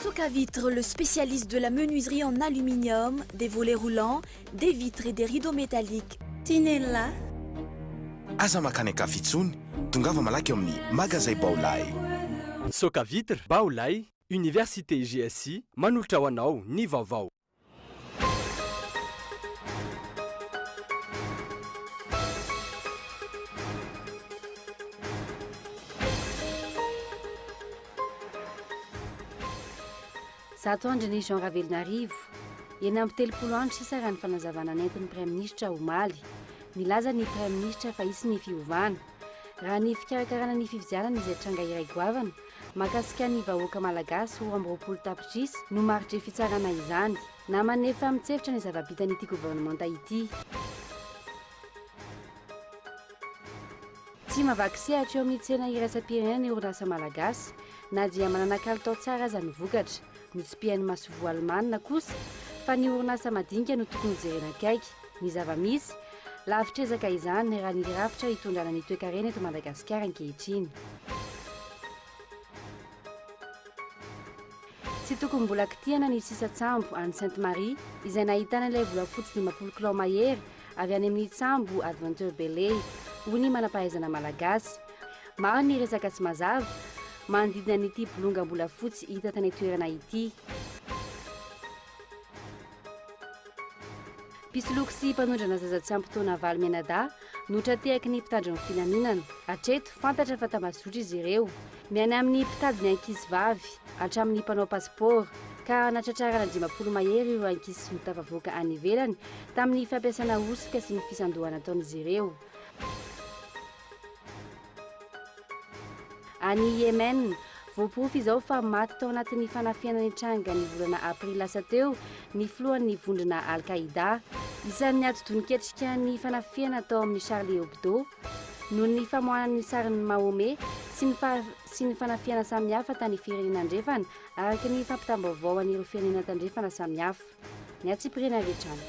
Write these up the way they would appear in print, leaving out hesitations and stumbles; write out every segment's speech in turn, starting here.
Socavitre, le spécialiste de la menuiserie en aluminium, des volets roulants, des vitres et des rideaux métalliques. Tinella. Aza makany an-kafa intsony, tongava malaky eo amin'ny Magazay Baolai. Socavitre, Baolai, Université GSI, manolotra ho anao ny vaovao. 100 andro ny Jean Ravelonarivo. 36 andro sisa raha ny fanazavana nentin'ny Praiminisitra omaly. Nilaza ny Praiminisitra fa hisy ny fiovana. Raha ny fikarakarana ny fifidianana izay tranga iray goavana mahakasika ny vahoaka malagasy 22 tapitrisa no maritry fitsarana izany. Naman'ny efa mitsefotra ny zava-bitan'ity governemanta ity. Tsy mahavaky sehatra eo amin'ny tsena iraisam-pirenena ny orinasa malagasy na dia manana kalitao tsara aza ny vokatra. Notsipihan'ny masoivoho alemana kosa fa ny orinasa madinika no tokony hojerena akaiky. Ny zava-misy, lavitr'ezaka izany raha ny rafitra hitondrana ny toekarena eto Madagasikara ankehitriny. Tsy tokony mbola kitihana ny sisan-tsambo any Sainte Marie izay nahitana ilay volafotsy 50 kilao mahery avy any amin'ny tsambo Adventure Belay, hoy ny manam-pahaizana malagasy. Maro ny resaka tsy mazava manodidina an'ity bolongam-bolafotsy hita tany an-toerana ity. Mpisoloky sy mpanondrana zaza tsy ampy taona valo mianadahy no tra-tehaky ny mpitandro ny filaminana. Hatreto, fantatra fa tambazotra izy ireo. Miaina amin'ny mpitady ny ankizy vavy, hatramin'ny mpanao pasipaoro, ka natratrarana 50 mahery ireo ankizy no tafavoaka any ivelany tamin'ny fampiasana hosoka sy ny fisandohana ataon'izy ireo. Any Yemen, voaporofo izao fa maty tao anatin'ny fanafihana nitranga ny volana aprily lasa teo ny filohan'ny vondrona Al-Qaïda. Isan'ny atidoha niketrika ny fanafihana tao amin'ny Charlie Hebdo noho ny famoahana ny sarin'i Mahomet sy ny sy ny fanafihana samihafa tany firenena andrefana araka ny fampitam-baovao an'ireo firenena tandrefana samihafa. Ny antsipiriany avy hatrany.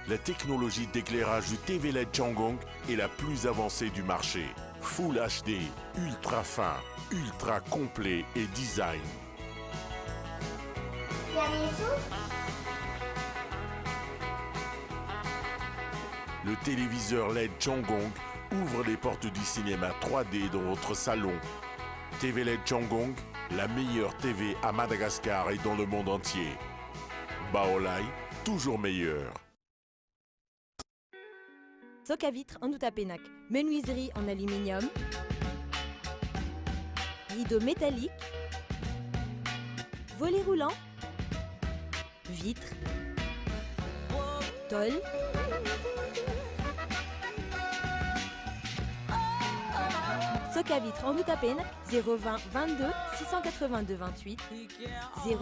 La technologie d'éclairage du TV LED Changhong est la plus avancée du marché. Full HD, ultra fin, ultra complet et design. Le téléviseur LED Changhong ouvre les portes du cinéma 3D dans votre salon. TV LED Changhong, la meilleure TV à Madagascar et dans le monde entier. Baolai, toujours meilleur. Socavitre en Outapenac, menuiserie en aluminium, rideaux métalliques, volets roulants, vitres, tôle. Socavitre en Outapenac, 020 22 682 28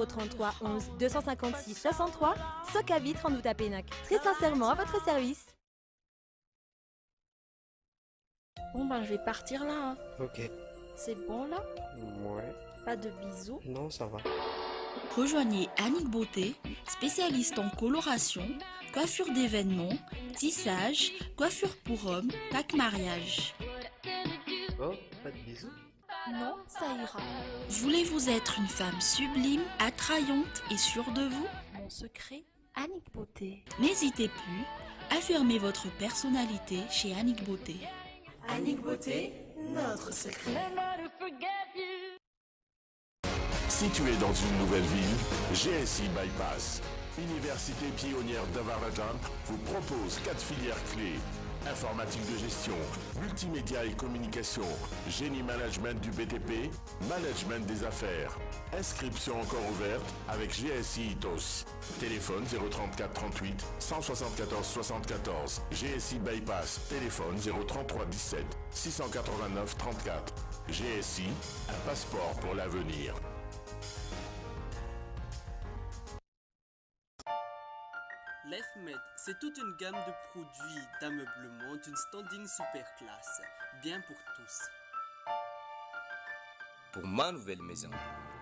033 11 256 63. Socavitre en Outapenac, très sincèrement à votre service. Bon ben je vais partir là. Hein. Ok. C'est bon là? Ouais. Pas de bisous? Non, ça va. Rejoignez Annick Beauté, spécialiste en coloration, coiffure d'événements, tissage, coiffure pour hommes, pack mariage. Oh, pas de bisous? Non, ça ira. Voulez-vous être une femme sublime, attrayante et sûre de vous? Mon secret, Annick Beauté. N'hésitez plus, affirmez votre personnalité chez Annick Beauté. Annick Beauté, notre secret. Situé dans une nouvelle ville, GSI Bypass, université pionnière d'Avarajamp, vous propose quatre filières clés. Informatique de gestion, multimédia et communication, génie management du BTP, management des affaires. Inscription encore ouverte avec GSI ITOS. Téléphone 034 38 174 74. GSI Bypass. Téléphone 033 17 689 34. GSI, un passeport pour l'avenir. Lefmed, c'est toute une gamme de produits d'ameublement d'une standing super classe, bien pour tous. Pour ma nouvelle maison,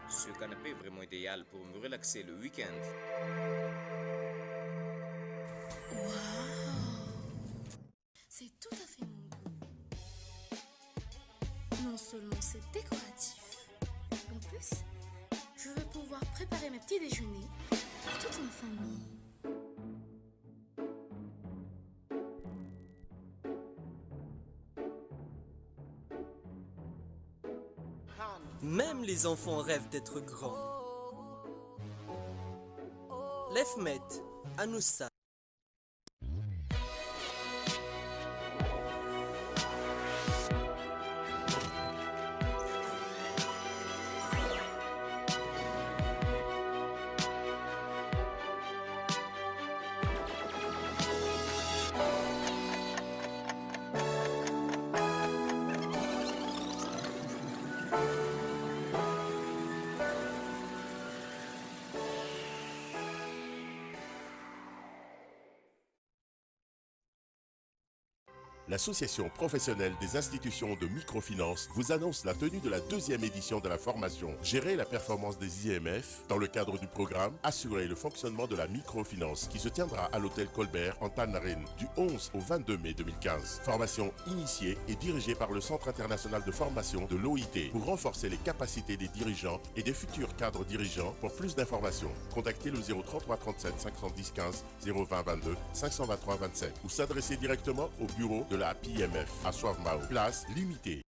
ce canapé est vraiment idéal pour me relaxer le week-end. C'est tout à fait mon goût. Non seulement c'est décoratif, en plus, je vais pouvoir préparer mes petits déjeuners pour toute ma famille. Même les enfants rêvent d'être grands. Lefmet, Anoussa. L'Association professionnelle des institutions de microfinance vous annonce la tenue de la deuxième édition de la formation Gérer la performance des IMF dans le cadre du programme Assurer le fonctionnement de la microfinance qui se tiendra à l'hôtel Colbert en Tanarine du 11 au 22 mai 2015. Formation initiée et dirigée par le Centre international de formation de l'OIT pour renforcer les capacités des dirigeants et des futurs cadres dirigeants. Pour plus d'informations, contactez le 033 37 510 15 020 22 523 27 ou s'adresser directement au bureau de la PMF à Soavmao. Place limitée.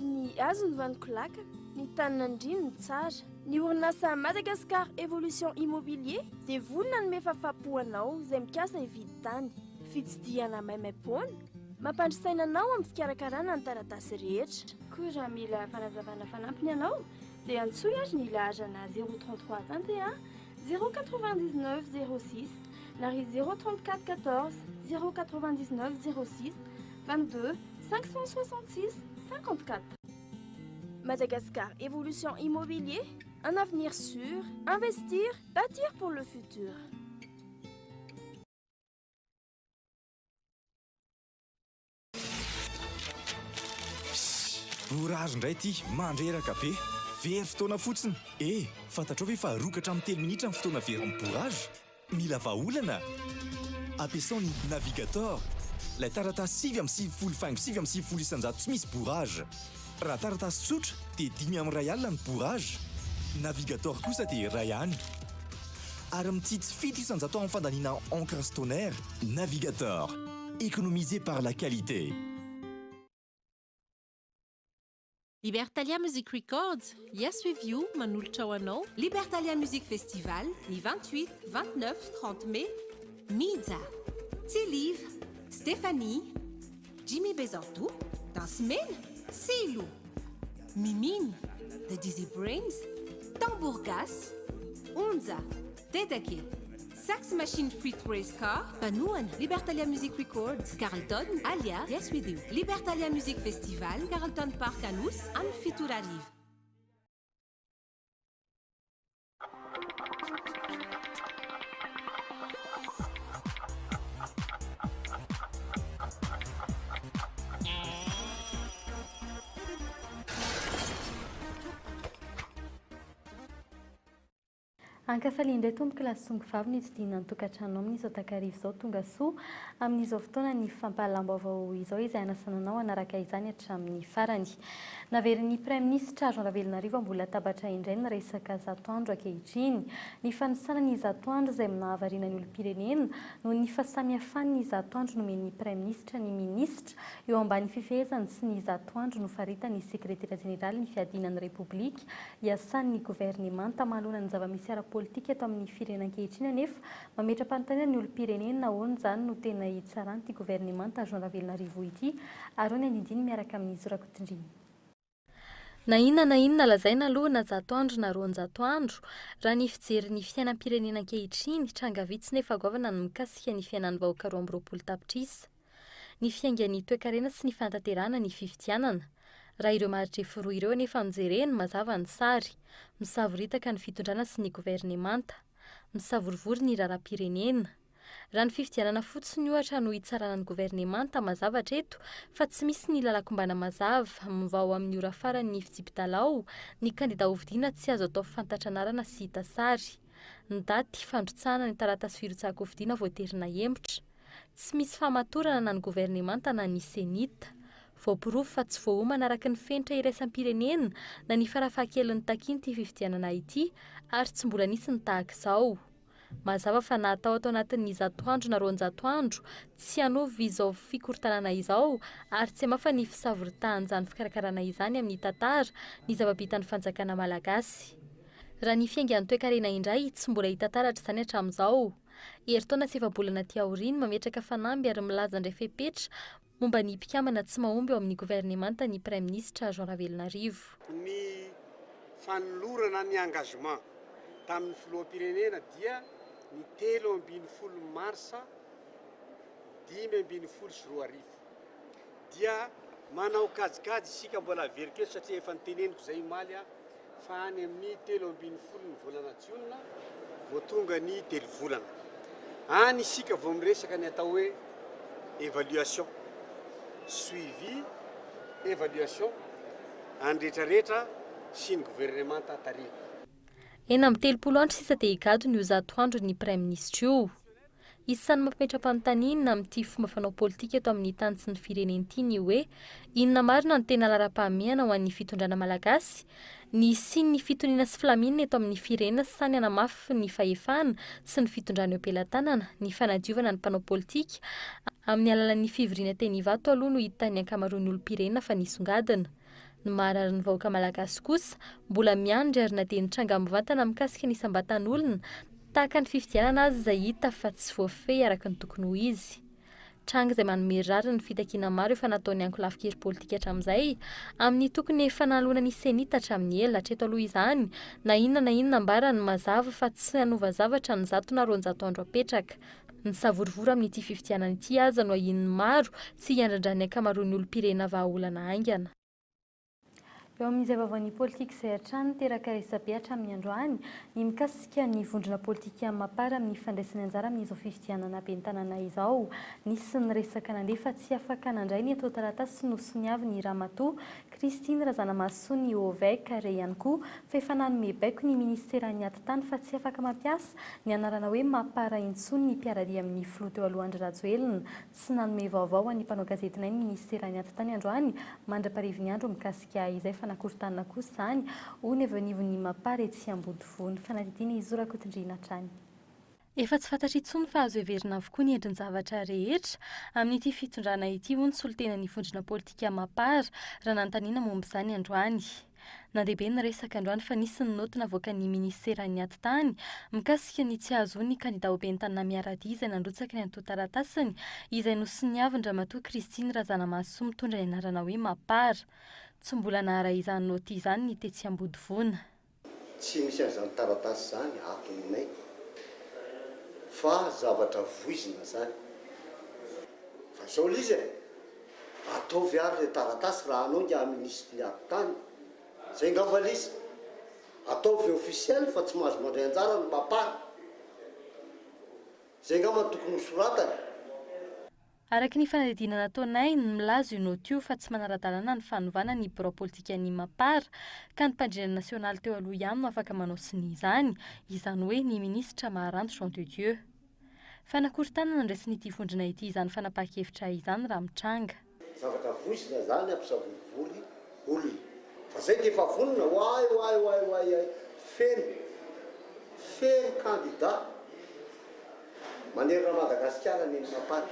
Ny azo ny vanikolaka, ny taninandrino ny tsara. Ny orinasa Madagascar Evolution Immobilier dia vonona ny mefafapo anao izay mikasa hividy tany. Fitsidihana maimaimpoana, mampandry saina anao amin'ny fikarakarana ny taratasy rehetra. Koa raha mila fanazavana fanampiny ianao dia antsoy ary ny laharana 033 21 099 06 na 034 14 099 06 22 566 54. Madagascar Evolution Immobilier, un avenir sûr, investir, bâtir pour le futur. Bourrage indray ity, mandreraka be. Very fotoana fotsiny. E, fantatrao ve fa rokatra amin'ny 3 minitra ny fotoana very amin'ny bourrage? Mila vahaolana. Ampiasao ny Navigator. Ilay taratasy 99.99% tsy misy bourrage. Raha taratasy tsotra dia 5 amin'ny 1000 ny bourrage. Navigator kosa dia iray ihany. Ary mitsitsy 7% amin'ny fandaniana encre sy toner. Navigator. Économisé par la qualité. Libertalia Music Records, Yes With You, manolotra ho anao. Libertalia Music Festival, ny 28, 29, 30 mai. Midza, Tsilive, Stéphanie, Jimmy Bezantou, Dansmena, Silo, Mimine, The Dizzy Brains, Tambourgas, Onza, Dedake, Sax Machine Fruit Race Car, Panoan, Libertalia Music Records, Carlton, Alia, Yes With You, Libertalia Music Festival, Carlton Park Anus, Amfiturarive. Ankafalia indray tompoko lahy songo vavy ny tsidihina ny tokantrano amin'izao takariva izao tonga soa amin'izao fotoana ny fampahalalam-baovao izao izay anasananao hanaraka izany hatramin'ny farany. Naverin'ny Praiminisitra Jean Ravelonarivo mbola tabatra indray ny resaka 100 andro ankehitriny. Ny fanisana ny 100 andro izay nahavariana ny olom-pirenena noho ny fahasamihafany ny 100 andro nomen'ny Praiminisitra ny minisitra eo ambany fifehezany sy ny 100 andro nofaritan'ny sekretera jeneraly ny fiadiana ny Repoblika iasan'ny governemanta manoloana ny zava-misy ara-politika eto amin'ny firenena ankehitriny anefa mametra-panontaniana ny olom-pirenena ahoana izany no tena hitsaran'ity governemanta Jean Ravelonarivo ity ary eo ny andindiny miaraka amin'ny Zorakotindriny. Na inona na inona lazaina aloha na 100 andro na 200 andro, raha ny fijery ny fiainam-pirenena ankehitriny, tranga vitsy nefa goavana ny mikasika ny fiainan'ny vahoaka 22 tapitrisa. Ny fiaingan'ny toekarena sy ny fanatanterahana ny fifidianana. Raha ireo maridrefy roa ireo anefa no jerena, mazava ny sary. Misavoritaka ny fitondrana sy ny governemanta. Misavorovoro ny raharaham-pirenena. Raha ny fifidianana fotsiny ohatra no hitsarana ny governemanta, mazava hatreto fa tsy misy ny lalan-kombana mazava, vao amin'ny ora farany ny fitsipi-dalao, ny kandida hofidiana tsy azo atao fantatra anarana sy hita sary. Ny daty fandrotsahana ny taratasy firotsahan-kofidiana voatery nahemotra. Tsy misy fahamatorana na ny governemanta na ny Cenit. Voaporofo fa tsy voaomana araka ny fenitra iraisam-pirenena na ny farafahakeliny takiany ity fifidianana ity ary tsy mbola nisy ny tahaka izao. Mazava fa na atao ato anatin'ny zato andro na 200 andro, tsy hanova izao fikorontanana izao ary tsy hamafa ny fisavoritahan'izany fikarakarana izany amin'ny tantara ny zava-bitan'ny fanjakana malagasy. Raha ny fiaingan'ny toekarena indray, tsy mbola hita taratra izany hatramin'izao. Herintaona sy efa-bolana aty aoriana, mametraka fanamby ary milaza handray fepetra momba ny mpikambana tsy mahomby ao amin'ny governemanta ny Praiminisitra Jean Ravelonarivo. Ny fanolorana ny engagement tamin'ny filoham-pirenena dia ny 13 marsa 2015. Dia manao kajikajy isika mbola averiko eto satria efa noteneniko izay omaly aho fa any amin'ny 13 ny volana jiona vao tonga ny telo volana. Any isika vao miresaka ny atao hoe évaluation, suivi, évaluation any rehetrarehetra sy ny governemanta tarihiko. 36 andro sisa dia higadona io zato andron'ny praiminisitra io. Isan'ny mampametra-panontaniana amin'ity fomba fanao politika eto amin'ny tany sy ny firenena ity ny hoe, inona marina no tena laharam-pahamehana ho an'ny fitondrana malagasy? Ny hisian'ny fitoniana sy filaminana eto amin'ny firenena sa ny hanamafy ny fahefana sy ny fitondrana eo am-pelatanana, ny fanadiovana ny mpanao politika amin'ny alalan'ny fivoriana teny Ivato aloha no hitan'ny ankamaroan'ny olom-pirenena fa nisongadina. Ny maharary ny vahoaka malagasy kosa mbola miandry ary na dia nitranga mivantana mikasika ny isam-batan'olona tahaka ny fifidianana aza izay hita fa tsy voafehy araka ny tokony ho izy. Tranga izay manome rariny ny fitakiana maro efa nataon'ny ankolafin-kery politika hatramin'izay amin'ny tokony efa nanoloana ny Cenit hatramin'ny ela. Hatreto aloha izany, na inona na inona ambarany, mazava fa tsy hanova zavatra ny zato na 200 andro apetraka. Ny savorovoro amin'ity fifidianana ity aza no ahian'ny maro sy hiandrandran'ny ankamaroan'ny olom-pirenena vahaolana haingana. Eo amin'izay vaovaon'ny politika izay hatrany, niteraka resabe hatramin'ny androany ny mikasika ny vondrona politika Mapar amin'ny fandraisany anjara amin'izao fifidianana ben'ny tanàna izao. Nisy ny resaka nandeha fa tsy afaka nandray ny antontan-taratasy nosoniavin'ny Ramatoa Christine Razanamahasoa ny OVEC re ihany koa fa efa nanome baiko ny minisiteran'ny atitany fa tsy afaka mampiasa ny anarana hoe Mapar intsony ny mpiara-dia amin'ny filoha teo aloha Andry Rajoelina. Tsy nanome vaovao ho an'ny mpanao gazetinay ny minisiteran'ny atitany androany mandra-parivin'ny andro mikasika izay fanakorontanana kosa izany, hoy ny avy eo anivon'ny Mapar etsy Ambodivona. Fanadihadiana Izo Rakotondriana hatrany. Efa tsy fantatra intsony fa azo heverina avokoa ny endrin-javatra rehetra amin'ity fitondrana ity, hoy ny solontenan'ny vondrona politika Mapar raha nanontaniana momba izany androany. Nandeha be ny resaka androany fa nisy ny naoty navoakan'ny minisiteran'ny atitany mikasika ny tsy hahazoan'ny kandida ho ben'ny tanàna miara-dia izay nandrotsaka ny antontan-taratasiny izay nosoniavin-dRamatoa Christine Razanamahasoa mitondra ny anarana hoe Mapar. Tsy mbola naharay izany naoty izany ny tetsy Ambodivona. Tsy misy an'izany taratasy izany ato aminay fa zavatra voizina izany. Fa izao ilay izy e! Ataovy ary ilay taratasy raha anao ingahy minisitry ny ady tany. Izay angamba ilay izy. Ataovy officiel fa tsy mahazo mandray anjara ny mapar. Izay angamba no tokony hosoratana. Araka ny fanadihadiana nataonay, milaza io naoty io fa tsy manara-dalàna ny fanovana ny birao politikan'ny Mapar, ka ny mpandrindra nasionaly teo aloha ihany no afaka manao sonia izany, izany hoe ny minisitra Maharanto Jean de Dieu. Fanakorontanana andraisin'ity vondrona ity izany fanapahan-kevitra izany raha mitranga. Zavatra voizina zany hampisavorivory olona fa zay dia efa vonona oay oay oay oay ay feno feno candidat manerana Madagasikara ny Mapar.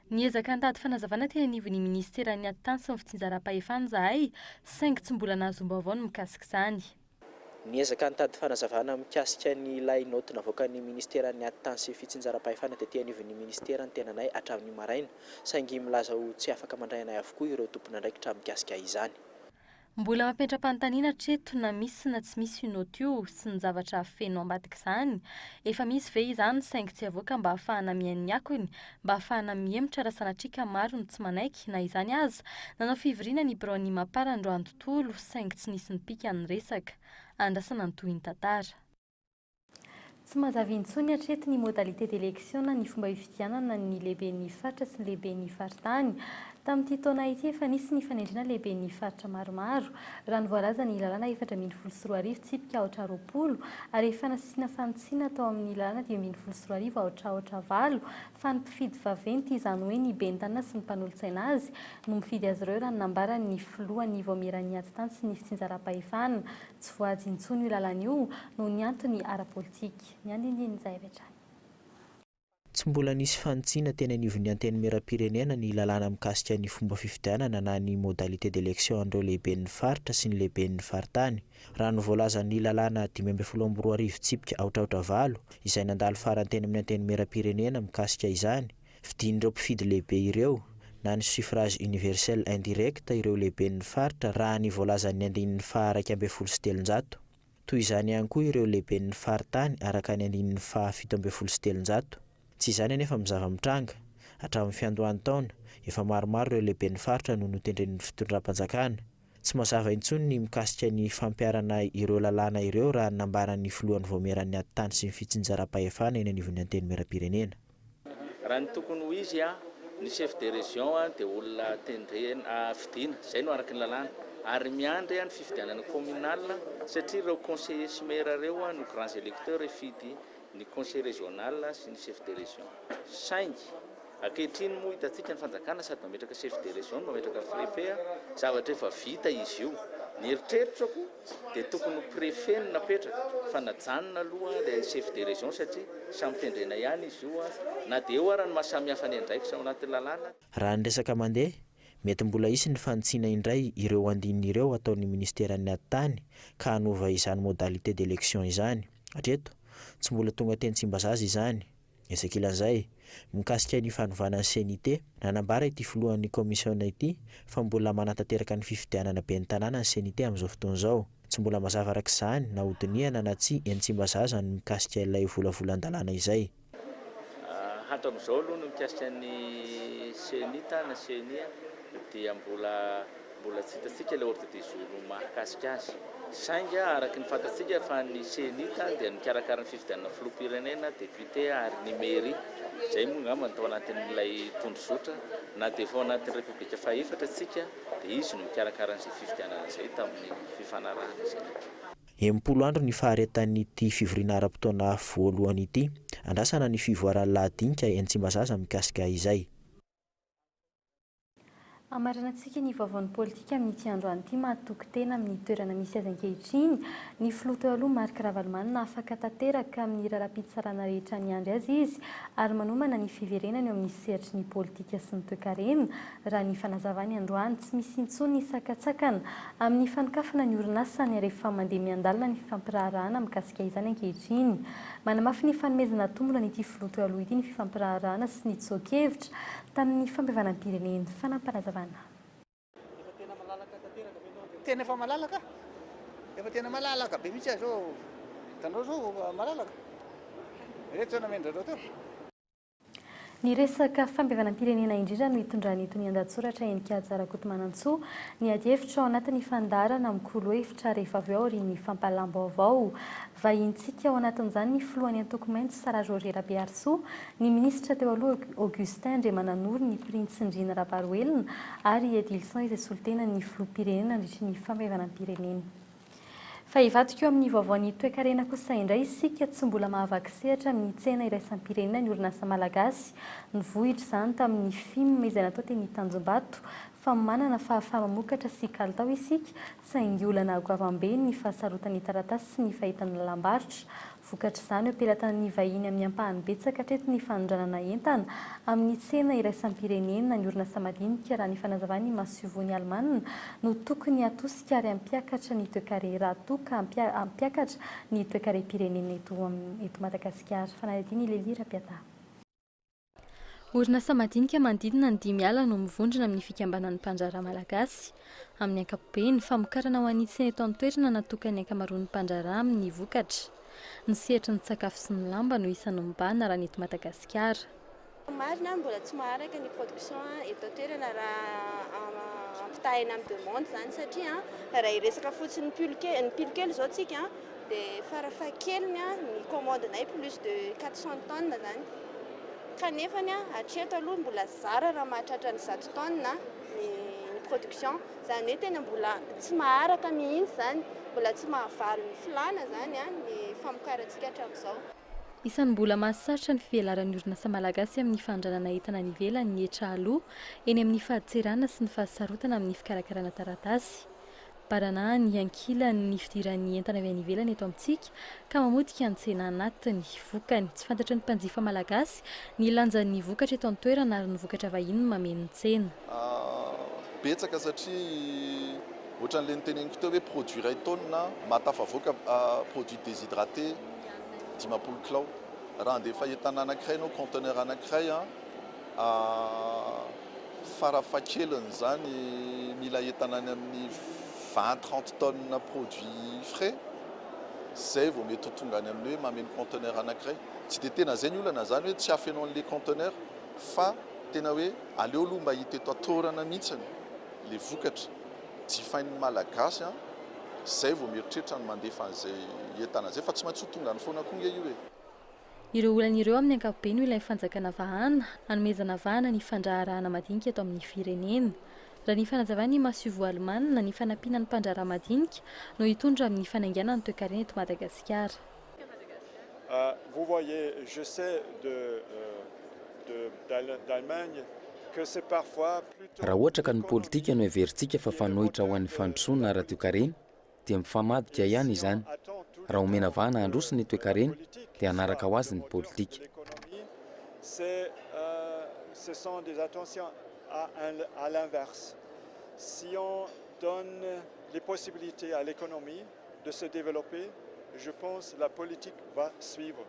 Niezaka nitady fanazavana teny anivon'ny minisiteran'ny Atitany sy ny fitsinjaram-pahefana izahay, saingy tsy mbola nahazoam-baovao ny mikasika izany. Niezaka nitady fanazavana mikasika ny ilay naoty navoakan'ny minisiteran'ny Atitany sy fitsinjaram-pahefana tety anivon'ny minisitera ny tenanay hatramin'ny maraina, saingy milaza ho tsy afaka mandray anay avokoa ireo tompon'andraikitra mikasika izany. Mbola mampetra-panontaniana hatreto na misy na tsy misy io naoty io sy ny zavatra feno ambadik'izany. Efa misy ve izany saingy tsy avoaka mba hahafahana mihaino ny akony, mba hahafahana mihemotra raha sanatria ka maro ny tsy manaiky na izany aza? Nanao fivoriana ny biraon'ny Mapar androany tontolo saingy tsy nisy nipika ny resaka. Andrasana ny tohin'ny tantara. Tsy mazava intsony hatreto ny modalité d'élection na ny fomba hifidianana ny lehiben'ny faritra sy ny lehiben'ny faritany. Tamin'ity taona ity efa nisy ny fanendrena lehiben'ny faritra maromaro, raha ny voalazan'ny lalàna 2014 tsipika aotra 20 ary efa nasiana fanitsiana tao amin'ny lalàna 2015 aotra aotra valo fa ny mpifidy vaventy izany hoe ny ben'ny tanàna sy ny mpanolotsaina azy no mifidy azy ireo raha ny nambaran'ny filohan'ny vaomieran'ny ady tany sy ny fitsinjaram-pahefana. Tsy voahaja intsony io lalàna io noho ny antony ara-politika. Ny andindinin'izay avy hatrany. Tsy mbola nisy fanitsiana teny anivon'ny Antenimierampirenena ny lalàna mikasika ny fomba fifidianana na ny modalité d'élection an'ireo lehiben'ny faritra sy ny lehiben'ny faritany. Raha ny voalazan'ny lalàna 2015 tsipika aotra aotra valo izay nandalo farany teny amin'ny Antenimierampirenena mikasika izany, Fidin'ireo mpifidy lehibe ireo, na ny suffrage universel indirect ireo lehiben'ny faritra raha ny voalazan'ny andininy faha 311. Toy izany ihany koa ireo lehiben'ny faritany araka ny andininy faha 317. Tsy izany anefa ny zava-mitranga. Hatramin'ny fiandohan'ny taona, efa maromaro ireo lehiben'ny faritra no notendren'ny fitondram-panjakana. Tsy mazava intsony ny mikasika ny fampiharana ireo lalàna ireo raha ny nambaran'ny filohan'ny vaomieran'ny ady tany sy ny fitsinjaram-pahefana eny anivon'ny Antenimierampirenena. Raha ny tokony ho izy, ny chef de région dia olona tendrena, fidiana, izay no araka ny lalàna, ary miandry ny fifidianana communal satria ireo conseillers sy maires ireo no grands électeurs hifidy ny conseil régional sy ny chef de région. Saingy ankehitriny moa hitantsika ny fanjakana sady mametraka chef de région no mametraka préfet, zavatra efa vita izy io. Ny eritreritrako dia tokony ho préfet no napetraka fa najanona aloha ilay chef de région satria samy tendrena ihany izy io na dia eo ara ny maha samy hafa ny andraikitra ao anatin'ny lalàna. Raha ny resaka mandeha, mety mbola hisy ny fanitsiana indray ireo andininy ireo ataon'ny minisiteran'ny Atitany ka hanova izany modalité d'élection izany. Hatreto, tsy mbola tonga teny Tsimbazaza izany. Etsy ankilan'izay, mikasika ny fanovana ny Ceni-T, nanambara ity filohan'ny kaomisiona ity fa mbola manatanteraka ny fifidianana ben'ny tanàna ny Ceni-T amin'izao fotoana izao. Tsy mbola mazava araka izany na hodinihana na tsia eny Tsimbazaza ny mikasika ilay volavolan-dalàna izay. Hatramin'izao aloha ny mikasika ny Ceni-T na Ceni dia mbola Mbola tsy hitantsika ilay ordre du jour mahakasika azy. Saingy araka ny fantatsika fa ny Cenit dia nikarakara ny fifidianana filoham-pirenena, député ary ny mairie. Izay moa angamba no tao anatin'ilay tondrozotra. Na dia efa ao anatin'ny Repoblika fahefatra isika dia izy no nikarakara an'izay fifidianana izay tamin'ny fifanarahana izay natao. 60 andro ny faharetan'ity fivoriana ara-potoana voalohany ity. Andrasana ny fivoaran'ny lahadinika eny Tsimbazaza mikasika izay. Hamaranantsika ny vaovaon'ny politika amin'ity androany ity mahatoky tena amin'ny toerana misy azy ankehitriny ny filoha teo aloha Marc Ravalomanana afaka tanteraka amin'ny raharaham-pitsarana rehetra niandry azy izy ary manomana ny fiverenany eo amin'ny sehatry ny politika sy ny toekarena raha ny fanazavany androany tsy misy intsony ny sakantsakana amin'ny fanokafana ny orinasany ary efa mandeha miandalana ny fifampiraharahana mikasika izany ankehitriny Manamafy ny fanomezana tombony an'ity filoha teo aloha ity ny fifampiraharahana sy ny tsoa-kevitra tamin'ny fampihavanam-pirenena. Fanampinazavana. Efa tena malalaka tanteraka ve ianao Andriamatoa? Tena efa malalaka aho. Efa tena malalaka be mihitsy aho izao. Hitanao izao malalaka. Ireto izao namendra-dreo teo. Ny resaka fampihavanam-pirenena indrindra no hitondran'ny tonian-dahatsoratra Heninkaja Rakotomanantsoa ny adihevitra ao anatin'ny fandaharana Mikolo hevitra rehefa avy eo aorian'ny fampahalalam-baovao. Vahinintsika ao anatin'izany ny filohan'ny antoko Maitso Sarah Georget Rabeharisoa, ny minisitra teo aloha Augustin Andriamananoro, ny Printsy Ndriana Rabaroelina ary i Edilson izay solontenan'ny filoham-pirenena nandritry ny fampihavanam-pirenena. Fa hivadika eo amin'ny vaovaon'ny toekarena kosa indray isika, tsy mbola mahavaky sehatra amin'ny tsena iraisam-pirenena ny orinasa malagasy. Nivohitra izany tamin'ny fim izay natao teny Tanjombato fa manana fahafaha-mamokatra sy kalitao isika, saingy olana goavam-be ny fahasarotan'ny taratasy sy ny fahitana lalam-barotra. Vokatr'izany, eo am-pelatanan'ny vahiny amin'ny ampahany betsaka hatreto ny fanondranana entana amin'ny tsena iraisam-pirenena. Ny orinasa madinika, raha ny fanazavan'ny masoivohon'i Alemana, no tokony hatosika ary hampiakatra ny toekare raha toa ka hampiakatra ny toekarem-pirenena eto eto Madagasikara. Fanadihadiana i Lily Rapiataha. Orinasa madinika manodidina ny dimy ala no mivondrona amin'ny fikambanan'ny mpandraharaha malagasy. Amin'ny ankapobeny, famokarana ho an'ny tsena eto an-toerana natokan'ny ankamaroan'ny mpandraharaha amin'ny vokatra. Ny sehatry ny sakafo sy ny lamba no isan'ny mibahana raha ny eto Madagasikara. Marina, mbola tsy maharaka ny production eto an-toerana raha ampitahaina amin'ny demande izany satria raha hiresaka fotsiny ny pull kely, ny pilo kely izao tsika. Dia farafahakeliny ny commande-nay plus de 400 tonnes izany. Kanefany hatreto aloha mbola zara raha mahatratra ny 100 tonnes ny ny production. Izany hoe tena mbola tsy maharaka mihitsy izany, mbola tsy mahavaly ny filàna izany ny famokarantsika hatramin'izao. Isan'ny mbola mahasarotra ny fivelaran'ny orinasa malagasy amin'ny fanondranana entana any ivelany ny hetra aloa eny amin'ny fadintseranana sy ny fahasarotana amin'ny fikarakarana taratasy. Barana ny ankilany ny fidiran'ny entana avy any ivelany eto amintsika ka mamotika ny tsena anatiny. Vokany, tsy fantatry ny mpanjifa malagasy ny lanjan'ny vokatra eto an-toerana ary ny vokatra vahiny no mameno ny tsena. Betsaka satria ohatran'ilay noteneniko teo hoe produit iray taonina mahatafavoaka produit déshydraté 50 kilao. Raha handefa entana anankiray ianao, conteneur anankiray, Farafahakeliny izany mila entana any amin'ny 20, 30 tonnes produits frais izay vao mety ho tonga any amin'ny hoe mameno conteneur anankiray. Tsy dia tena izay ny olana izany hoe tsy hafeno an'ilay conteneur fa tena hoe aleo aloha mba hita eto an-toerana mihitsy ilay vokatra jifain'ny Malagasy an, izay vao mieritreritra ny mandefa an'izay entana izay fa tsy maintsy ho tonga any foana koa ange io e. Ireo olana ireo amin'ny ankapobeny no ilain'ny fanjakana vahana, hanomezana vahana ny fandraharahana madinika eto amin'ny firenena. Raha ny fanazavan'ny masoivoho alemana, ny fanampiana ny mpandraharaha madinika no hitondra amin'ny fanaingana ny toekarena eto Madagasikara. Vous voyez, je sais de de d'Allemagne que c'est parfois plutôt. Raha ohatra ka ny politika no heverintsika fa fanoitra ho an'ny fandrosoana ara-toekarena dia mifamadika ihany izany. Raha omena vahana handroso ny toekarena dia hanaraka ho azy ny politika. Ce sont des attentions à l'inverse. Si on donne les possibilités à l'économie de se développer, je pense la politique va suivre.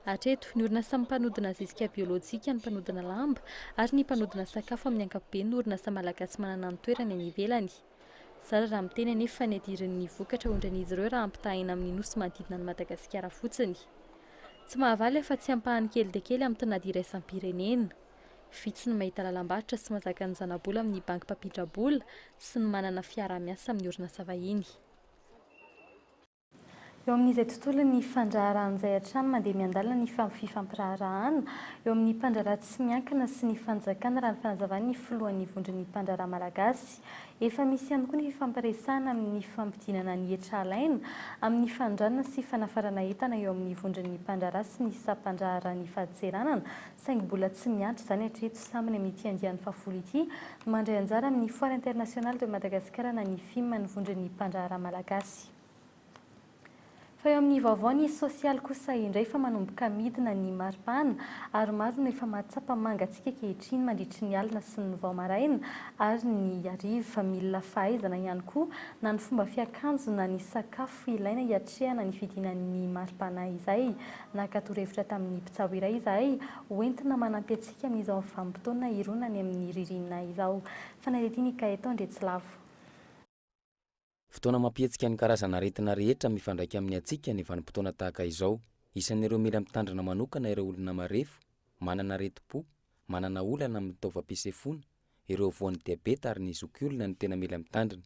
Hatreto, ny orinasa mpanodina zezika biolojika, ny mpanodina lamba ary ny mpanodina sakafo amin'ny ankapobeny no orinasa malagasy manana ny toerany any ivelany. Zara raha miteny anefa ny hadirin'ny vokatra ondran'izy ireo raha ampitahaina amin'ny nosy manodidina an'i Madagasikara fotsiny. Tsy mahavaly afa-tsy ampahany kely dia kely amin'ny tinady iraisam-pirenena. Vitsy ny mahita lalam-barotra sy mahazaka ny zana-bola amin'ny banky mpampindram-bola sy ny manana fiaraha-miasa amin'ny orinasa vahiny. Eo amin'izay tontolon'ny fandraharahana izay hatrany mandeha miandalana ny fifampiraharahana eo amin'ny mpandraharaha tsy miankina sy ny fanjakana raha ny fanazavan'ny filohan'ny vondron'ny mpandraharaha malagasy. Efa misy ihany koa ny fifampiresahana amin'ny fampidinana ny hetra alaina amin'ny fanondranana sy fanafarana entana eo amin'ny vondron'ny mpandraharaha sy ny sampandraharahan'ny fadintseranana saingy mbola tsy miandry izany hatreto sambany amin'ity andiany fahafolo ity no mandray anjara amin'ny Foire Internationale de Madagascar na ny FIM ny vondron'ny mpandraharaha malagasy. Fa eo amin'ny vaovao ny sosialy kosa indray fa manomboka midina ny maripana ary maro no efa mahatsapa mangatsiaka ankehitriny mandritry ny alina sy ny vao maraina ary ny hariva. Mila fahaizana ihany koa na ny fomba fiakanjo na ny sakafo ilaina hiatrehana ny fidinan'ny maripana izay. Naka torohevitra tamin'ny mpitsabo iray izahay hoentina manampy antsika amin'izao vanim-potoana hironana any amin'ny ririnina izao. Fanadihadiana i Gaëtan Andriatsilavo. Fotoana mampihetsika ny karazana aretina rehetra mifandraika amin'ny hatsiaka ny vanim-potoana tahaka izao. Isan'ireo mila mitandrina manokana ireo olona marefo, manana aretim-po, manana olana amin'ny taovam-pisefoana, ireo voan'ny diabeta ary ny zokiolona no tena mila mitandrina,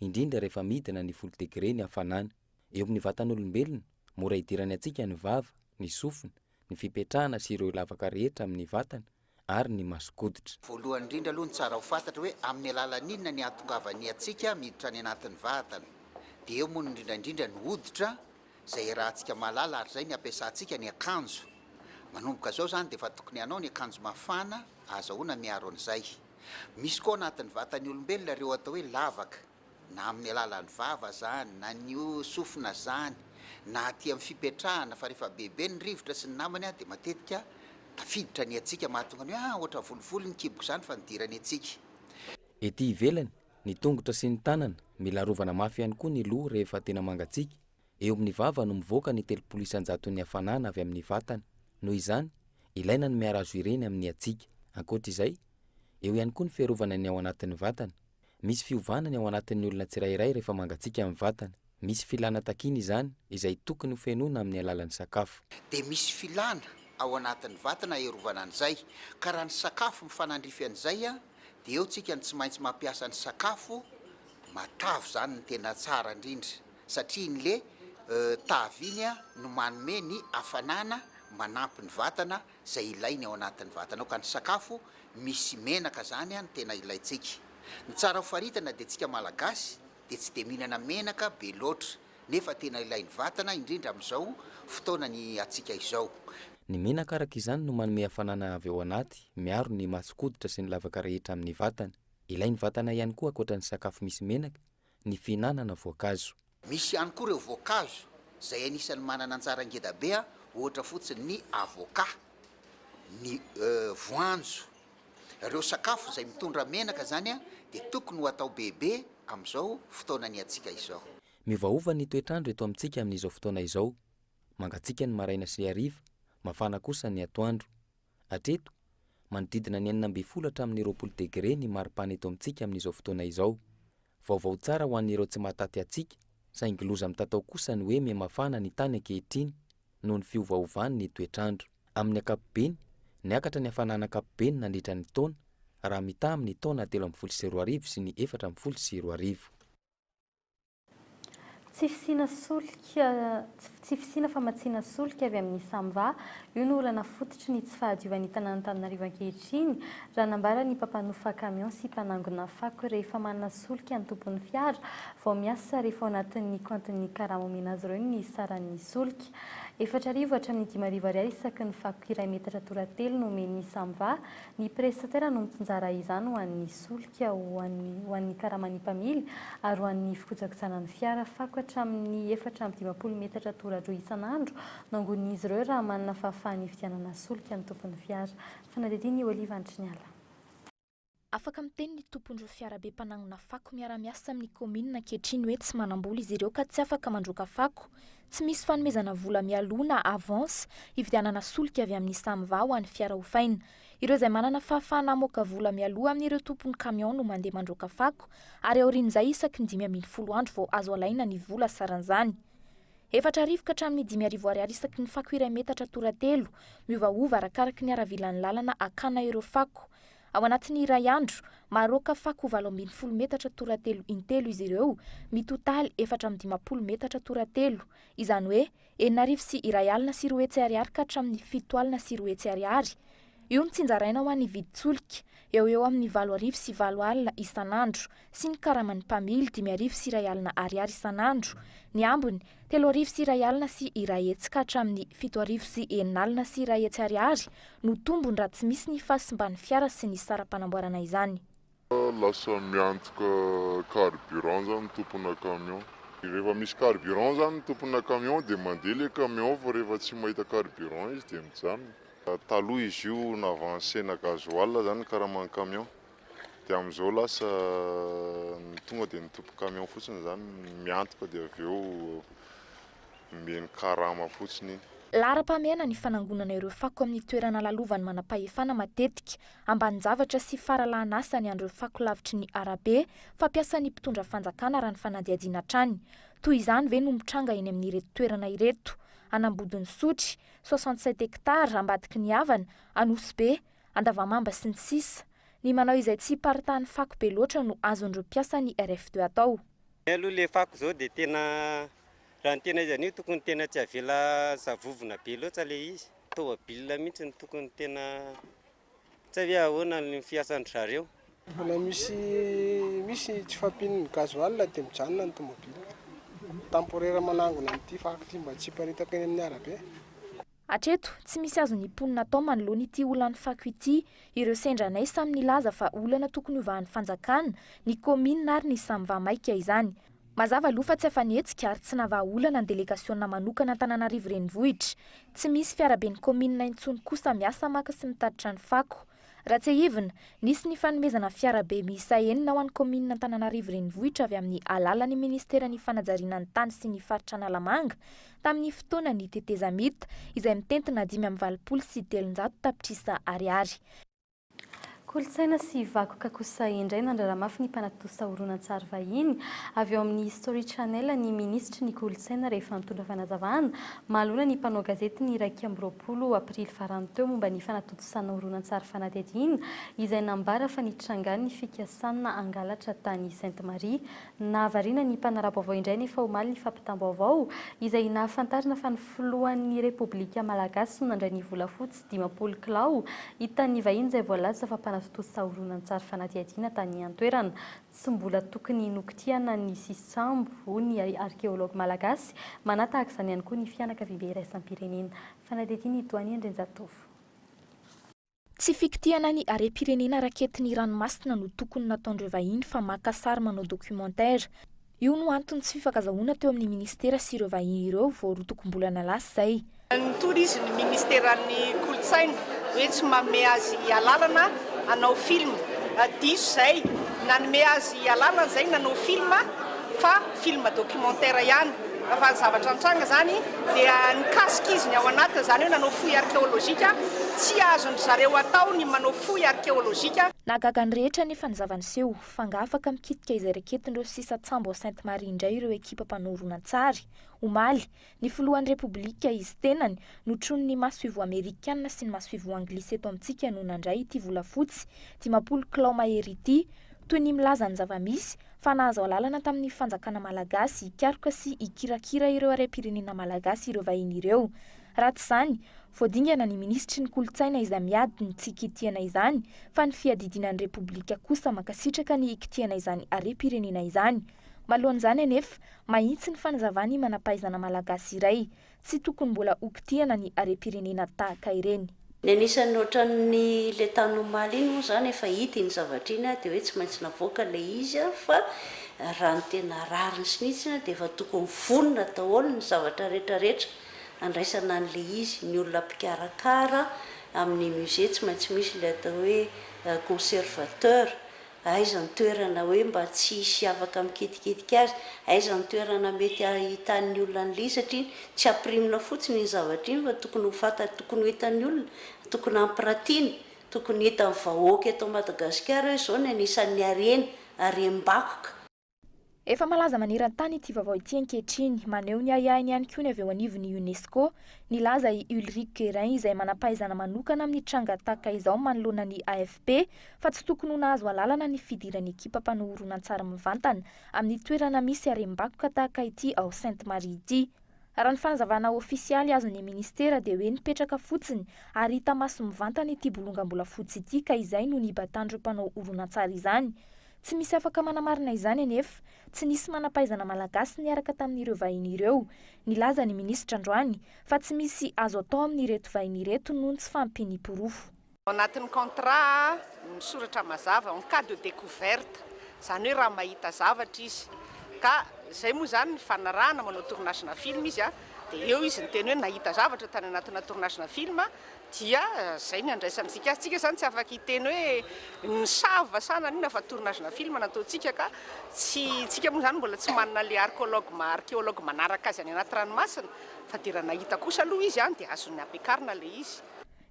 indrindra rehefa midina ny folo degre ny hafanana. Eo amin'ny vatan'olombelona, mora idiran'ny hatsiaka ny vava, ny sofina, ny fipetrahana sy ireo lavaka rehetra amin'ny vatana ary ny mason-koditra. Voalohany indrindra aloha ny tsara ho fantatra hoe amin'ny alalan'ny inona ny ahatongavan'ny hatsiaka miditra any anatin'ny vatana. Dia eo moa ny indrindra indrindra ny hoditra izay iarahantsika mahalala ary izay ny ampiasantsika ny akanjo. Manomboka izao izany dia efa tokony hanao ny akanjo mafana ahazahoana miaro an'izay. Misy koa ao anatin'ny vatan'ny olombelona ireo atao hoe lavaka. na amin'ny alalan'ny vava zany, na ny sofina zany, na aty amin'ny fipetrahana fa rehefa bebe ny rivotra sy ny namany dia matetika tafiditra ny hatsiaka mahatonga ny hoe ah ohatra volovolo ny kiboko zany fa nidirany hatsiaka. Ety ivelany, ny tongotra sy ny tanana, mila arovana mafy ihany koa ny loha rehefa tena mangatsiaka. Eo amin'ny vava no mivoaka ny 30 isan-jaton'ny hafanana avy amin'ny vatana. Noho izany, ilaina ny miaro azy ireny amin'ny hatsiaka. Ankoatra izay, eo ihany koa ny fiarovana ny ao anatin'ny vatana. Misy fiovana ny ao anatin'ny olona tsirairay rehefa mangatsiaka ny vatana. Misy filàna takiana izany, izay tokony ho fenoina amin'ny alalan'ny sakafo. Dia misy filàna ao anatin'ny vatana hiarovana an'izay. Ka raha ny sakafo mifanandrify an'izay dia eo tsika no tsy maintsy mampiasa ny sakafo matavy izany no tena tsara indrindra satria iny le. tavy iny no manome ny hafanana manampy ny vatana izay ilainy ao anatin'ny vatana ao ka ny sakafo misy menaka zany no tena ilaintsika. Ny tsara ho faritana dia tsika Malagasy dia tsy dia mihinana menaka be loatra nefa tena ilain'ny vatana indrindra amin'izao fotoana ny antsika izao. Ny menaka araka izany no manome hafanana avy ao anaty, miaro ny mason-koditra sy ny lavaka rehetra amin'ny vatana. Ilain'ny vatana ihany koa ankoatra ny sakafo misy menaka, ny fihinanana voankazo. Misy ihany koa ireo voankazo izay anisan'ny manana anjara ngeda be, ohatra fotsiny ny avocat, ny voanjo. Ireo sakafo izay mitondra menaka izany dia tokony ho atao bebe amin'izao fotoana ny antsika izao. Miovaova ny toetr'andro eto amintsika amin'izao fotoana izao. Mangatsiaka ny maraina sy hariva, mafana kosa ny atoandro. Hatreto, manodidina ny 16 hatramin'ny 20 degre ny maripana eto amintsika amin'izao fotoana izao. Vaovao tsara ho an'ireo tsy mahataty hatsiaka, saingy loza mitatao kosa ny hoe mihamafana ny tany ankehitriny noho ny fiovaovan'ny toetr'andro. Amin'ny ankapobeny, niakatra ny hafanana ankapobeny nandritra ny taona, raha mitaha amin'ny taona 2013 sy ny 2014. Tsy fisiana solika Tsy fisiana famatsiana solika avy amin'ny Samva, io no olana fototry ny tsy fahadiovan'ny tanàn'Antananarivo ankehitriny, raha nambaran'ny mpampanofa camion sy mpanangona fako rehefa manana solika ny tompon'ny fiara vao miasa rehefa ao anatin'ny kaontin'ny karama omena azy ireo ny saran'ny solika. 4000 hatramin'ny 5000 ariary isaky ny fako iray metatra toratelo no omen'ny Samva Ny prestataire no mitsinjara izany ho an'ny solika, ho an'ny ho an'ny karaman'ny mpamily ary ho an'ny fikojakojana ny fiara. Fako hatramin'ny 54 metatra toradroa isan'andro no angonin'izy ireo raha manana fahafahana hividianana solika ny tompon'ny fiara. Fanadihadian'i Olive Andriniala. Afaka miteny ny tompon'ireo fiarabe mpanangona fako miara-miasa amin'ny kaominina ankehitriny hoe tsy manam-bola izy ireo ka tsy afaka mandroaka fako. Tsy misy fanomezana vola mialoha na avance hividianana solika avy amin'ny Samva ho an'ny fiara hofaina. Ireo izay manana fahafahana hamoaka vola mialoha amin'ireo tompon'ny camion no mandeha mandroaka fako ary aorian'izay isaky ny 15 andro vao azo alaina ny vola saran'izany. 4000 ka hatramin'ny 5000 ariary isaky ny fako iray metatra toratelo, miovaova arakaraky ny haravilan'ny lalana hakana ireo fako. Ao anatin'ny iray andro, maroaka fako 18 metatra toratelo intelo izy ireo, mitotaly 54 metatra toratelo, izany hoe 2 601 ariary ka hatramin'ny 2 700 ariary. Io no tsinjaraina ho an'ny vidin-tsolika, eo ho eo amin'ny 8 800 isan'andro, sy ny karaman'ny mpamily, 5 100 ariary isan'andro. Ny ambiny, 1 301 ka hatramin'ny 6 601 ariary no tombony raha tsy misy ny fahasimban'ny fiara sy ny saram-panamboarana izany. Lasa miantoka carburant zany ny tompona camion. Rehefa misy carburant zany ny tompona camion dia mandeha ilay camion fa rehefa tsy mahita carburant izy dia mijanona. Taloha izy io n'avancena gasoil zany ny karaman'ny camion dia amin'izao lasa tonga dia ny tompon camion fotsiny zany miantoka dia avy eo omeny karama fotsiny iny. Laharam-pahamehana ny fanangonana ireo fako amin'ny toerana lalovan'ny manam-pahefana matetika. Ambanin-javatra sy faralahan'asa ny an'ireo fako lavitry ny arabe fampiasan'ny mpitondra fanjakana raha ny fanadihadiana hatrany. Toy izany ve no mitranga eny amin'ireto toerana ireto? Anambodin'Isotry, 67 hectares, ambadiky ny Havana, Anosibe, Andavamamba sy ny sisa Ny manao izay tsy hiparitahan'ny fako be loatra no azon'ireo mpiasan'ny RF2 atao. Ny aloha le fako zao de tena raha ny tena izy anio tokony tena tsy avela zavovona be loatra le izy, tômôbile mihitsy no tokony tena tsy hay hoe ahoana ny fiasan-dry zareo. Mbola misy misy tsy fahampian'ny gasoil dia mijanona ny tomobile. Temporaire manangona an'ity fako ity mba tsy hiparitaka eny amin'ny arabe. Hatreto, tsy misy azon'ny mponina atao manoloana ity olan'ny fako ity. Ireo sendra anay samy nilaza fa olana tokony hovahan'ny fanjakana, ny kaominina ary ny Samva maika izany. Mazava aloha fa tsy afa-nihetsika ary tsy navaha olana ny delegasiona manokana Antananarivo Renivohitra. Tsy misy fiaraben'ny kaominina intsony kosa miasa maka sy mitatitra ny fako. Raha tsiahivina, nisy ny fanomezana fiarabe miisa enina ho an'ny kaominina Antananarivo Renivohitra avy amin'ny alalan'ny minisiteran'ny fanajariana ny tany sy ny faritra Analamanga tamin'ny fotoanan'ny tetezamita, izay mitentina 385 tapitrisa ariary. Kolontsaina sy vakoka kosa indray nandrara mafy ny mpanatontosa horonantsary vahiny avy ao amin'ny History Channel ny minisitry ny kolontsaina rehefa nitondra fanazavana mahalona ny mpanao gazety ny 21 aprily farany teo momba ny fanatontosana horonantsary fanadihadiana izay nambara fa nitrangan'ny fikasana hangalatra tany Sainte Marie. Nahavariana ny mpanara-baovao indray nefa omaly ny fampitam-baovao izay nahafantarana fa ny filohan'ny Repoblika Malagasy no nandray ny volafotsy 50 kilao hitan'ny vahiny izay voalaza fa mpanatontosa horonantsary fanadihadiana tany an-toerana. Tsy mbola tokony nokitihana ny sisambo, hoy ny arkeology malagasy. Manahy tahaka izany ihany koa ny fianakaviambe iraisam-pirenena. Fanadihadiana i Doany Andrianjatovo. Tsy fikitihana ny harem-pirenena raketin'ny ranomasina no tokony nataon'ireo vahiny fa maka sary manao documentaire. Io no antony tsy fifankazahoana teo amin'ny ministera sy ireo vahiny ireo vao roa tokom-bolana lasa izay. Nitory izy ny ministeran'ny kolontsaina hoe tsy manome azy alalana hanao film. Diso izay. Nanome azy alalana izay nanao film fa film documentaire ihany. Fa ny zavatra nitranga izany dia nikasika izy ny ao anatiny, izany hoe nanao fouille archéologique. Tsy azon-dry zareo atao ny manao fouille archéologique. Nahagaga ny rehetra anefa ny zava-niseho, fa angaha afaka mikitika izay raketin'ireo sisan-tsambo ao Sainte Marie indray ireo ekipa mpanao horonantsary? Omaly, ny filohan'ny Repoblika izy tenany, notronin'ny masoivoho amerikana sy ny masoivoho anglisy eto amintsika no nandray ity volafotsy 50 kilao mahery ity, toy ny milaza ny zava-misy, fa nahazo alalana tamin'ny fanjakana malagasy hikaroka sy hikirakira ireo harem-pirenena malagasy ireo vahiny ireo. Raha tsy izany, voadingana ny minisitry ny kolontsaina izay miady ny tsy hikitihana izany fa ny fiadidiana ny Repoblika kosa mankasitraka ny hikitihana izany harem-pirenena izany. Maloan'izany anefa, mahitsy ny fanazavan'ny manam-pahaizana malagasy iray, Tsy tokony mbola hokitihana ny harem-pirenena tahaka ireny. Ny anisan'ny ohatran'ny ilay tany omaly iny moa izany efa hita iny zavatra iny dia hoe tsy maintsy navoaka ilay izy fa raha ny tena rariny sy ny hitsiny dia efa tokony vonona daholo ny zavatra rehetra rehetra handraisana an'ilay izy, ny olona mpikarakara amin'ny musée tsy maintsy misy ilay atao hoe conservateur Aiza ny toerana hoe mba tsy hisy afaka mikitikitika azy? Aiza ny toerana mety hahitan'ny olona an'ilay izy? Satria tsy ampirimina fotsiny iny zavatra iny fa tokony ho fanta, tokony ho hitan'ny olona, tokony hampiratiana, tokony hitan'ny vahoaka eto Madagasikara hoe izao ny anisan'ny harena, harem-bakoka. Efa malaza maneran-tany ity vaovao ity ankehitriny. Maneho ny ahiahiny ihany koa ny avy eo anivon'ny Unesco. Nilaza i Ulrich Guérin izay manam-pahaizana manokana amin'ny tranga tahaka izao manoloana ny AFP fa tsy tokony ho nahazo alalana ny fidiran'ny ekipa mpanao horonantsary mivantana amin'ny toerana misy harem-bakoka tahaka ity ao Sainte Marie ity. Raha ny fanazavana ofisialy azon'ny minisitera dia hoe nipetraka fotsiny ary hita maso mivantana ity bolongam-bolafotsy ity ka izay no nibatan'ireo mpanao horonantsary izany. Tsy misy afaka manamarina izany anefa. Tsy nisy manam-pahaizana malagasy niaraka tamin'ireo vahiny ireo. Nilaza ny minisitra androany fa tsy misy azo atao amin'ireto vahiny ireto noho ny tsy fahampian'ny porofo. Ao anatin'ny contrat misoratra mazava en cas de découverte, izany hoe raha mahita zavatra izy. Ka izay moa izany ny fanarahana manao tournage-na film izy dia eo izy niteny hoe nahita zavatra tany anatina tournage-na film Dia zay ny andraisantsika azy. Tsika zany tsy afaka hiteny hoe nisava sa naninona fa tournage-na film nataontsika ka tsy tsika moa zany mbola tsy manana le archéologue archéologue manaraka azy any anaty ranomasina fa dia raha nahita kosa aloha izy an dia azony ampiakarina le izy.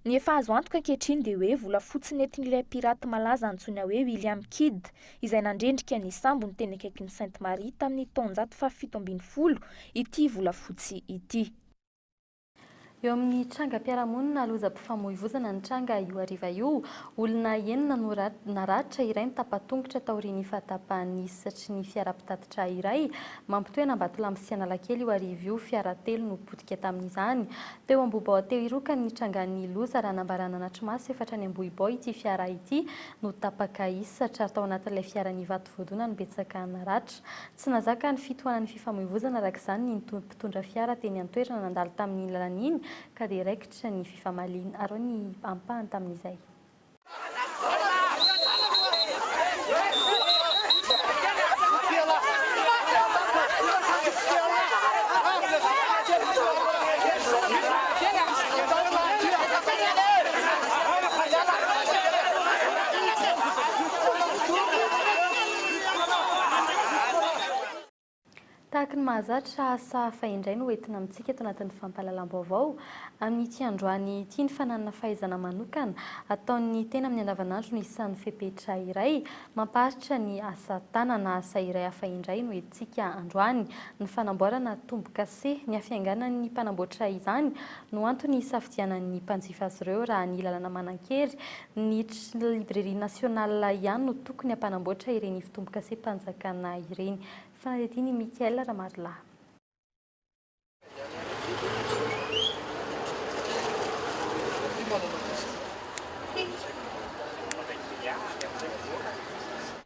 Ny efa azo antoka ankehitriny dia hoe volafotsy nentin'ilay pirate malaza antsoina hoe William Kidd izay nandrendrika ny sambony teny akaikin'i Sainte Marie tamin'ny taonjato faha-17 ity volafotsy ity. Eo amin'ny trangam-piarahamonina lozam-pifamoivozana nitranga io hariva io, olona enina no naratra, iray nitapa-tongotra taorian'ny fahatapahan'ny hisatry ny fiara mpitatitra iray mampitohy an'Ambatolampy sy Analakely io hariva io, fiara telo no potika tamin'izany. Teo Ambohibao Antehiroka ny nitrangan'ny loza raha nambarana anatrimaso efa hatrany Ambohibao ity fiara ity no tapaka hisatra ary tao anatin'ilay fiara nivato voadona no betsaka naratra. Tsy nahazaka ny fitohanan'ny fifamoivozana araka izany ny mpitondra fiara teny an-toerana nandalo tamin'iny lalana iny ka dia raikitra ny fifamaliana. Arao ny ampahany tamin'izay. Tahaka ny mahazatra, asa hafa indray no entina amintsika eto anatin'ny fampahalalam-baovao. Amin'ity androany ity, ny fananana fahaizana manokana ataon'ny tena amin'ny andavanandro no isan'ny fepetra iray mampaharitra ny asa tanana. Asa iray hafa indray no entintsika androany, ny fanamboarana tombo-kase. Ny hafianganan'ny mpanamboatra izany no antony hisafidianan'ny mpanjifa azy ireo raha ny lalana manan-kery. Ny Librairie Nationale ihany no tokony hampanamboatra ireny fitombokasem-panjakana ireny. Fanadihadiana i Mickaël Ramarolahy.